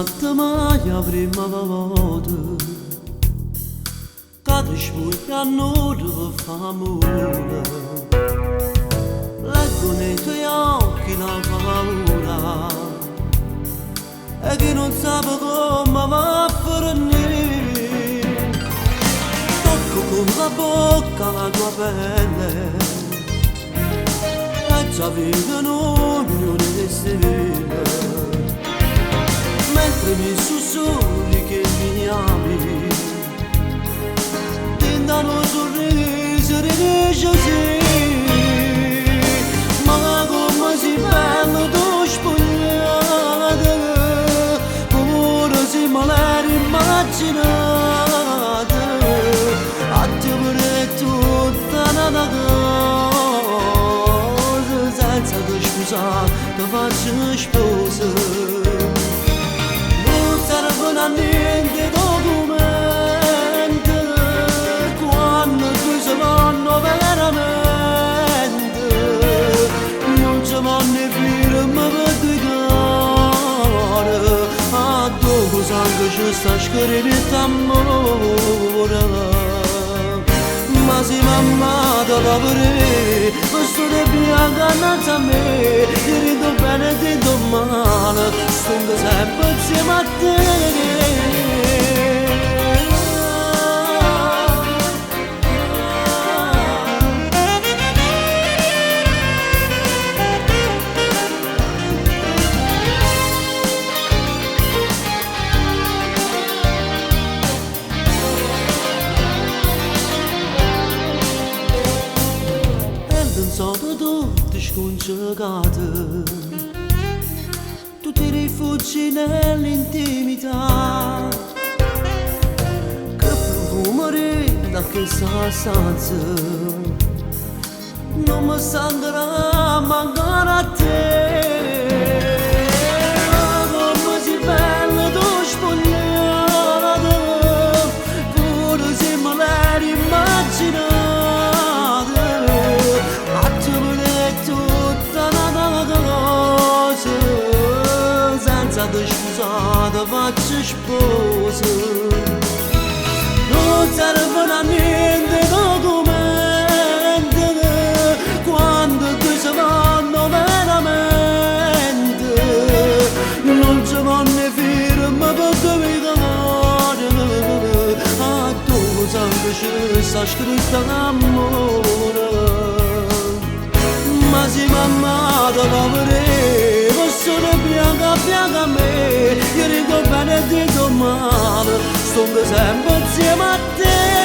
stata mai 'a primma vota ca te spuoglie annura pe' fa ammore. Leggo nei tuoi occhi la paura 'e chi nun sape comme va a fernì. Tocco con la bocca la tua pelle e già vedo un'unione civile. Mentre mi sussurri che mi ami, dint' 'nu sorriso dice sì. Ma comme si bella tu spugliata, pure si me l'ero immaginata, a te vedè tutta n'ata cosa, senza te spusà te faccio sposa. Nun servono a niente 'e documente quanno duje se vonno veramente. Nun ce vonno 'e firme pe' duje core, addò 'o sangue ce sta scritto ammore. Ma si mammà te vo' vedè, vestuta 'e bianco annanze a me, dint' 'o bene e dint' 'o male, stongo sempe insieme a te. E lenzole tutte scuncecate, tu ti rifugi nell'intimità, che profumo dint' a chesta stanza, nun me stancherà mancare a te. Ma comme si bella tu spugliata, pure si me l'ero immaginata, a te vedè tutta n'ata cosa, senza te spusà te faccio sposa. Nun servono a niente 'e documente quando duje se vonno veramente. Nun ce vonno 'e firme pe' duje core, addò 'o sangue ce sta scritto ammore. Ma si mammà te vo' vedè, vestuta 'e bianco affianco a me, io dint' 'o bene e dint' 'o male, stongo sempe insieme a te.